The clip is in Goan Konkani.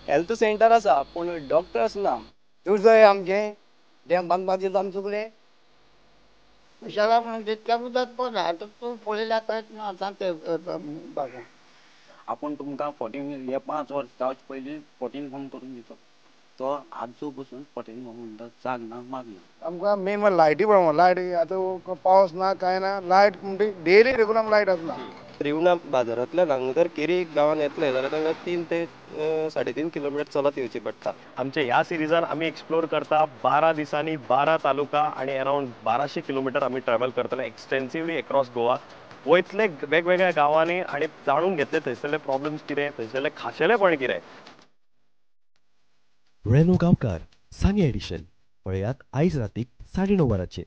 हेल्थ सेंटर आसा पूण डॉक्टर्स ना. दुर्दैव आमचें, डॅम बांदपा दिता आमी चुकले. शारां तितक्या उदक पडना आतां तूं पळयल्यार कांयच ना आतां ते बागां. आपूण तुमकां 14 हे 5 वर्स जावचे पयलीं 14 फॉर्म करून दितो, तो आजू पसून 14 फॉर्म म्हणटा जाग ना माग ना. आमकां मेन म्हळ्यार लायटी प्रॉब्लम. लायट आतां पावस ना कांय ना, लायट म्हणटी डेली रेगुलर लायट आसना. रिवणा बाजारांतल्यान हांगा जर केरी गांवांत येतले जाल्यार तांकां 3 ते 3.5 किलोमिटर चलत येवचें पडटा. आमच्या ह्या सिरिजान आमी एक्सप्लोर करता 12 दिसांनी 12 तालुका आनी अरावंड 1200 किलोमिटर आमी ट्रॅव्हल करतले एक्सटेन्सिवली एक्रॉस गोवा. वयतले वेगवेगळ्या गांवांनी आनी जाणून घेतले थंयसरले प्रॉब्लम्स कितें, थंयसरले खाशेलेपण कितें. रेनो गांवकार सांगें एडिशन पळयात आयज रातीक 9:30 वरांचेर.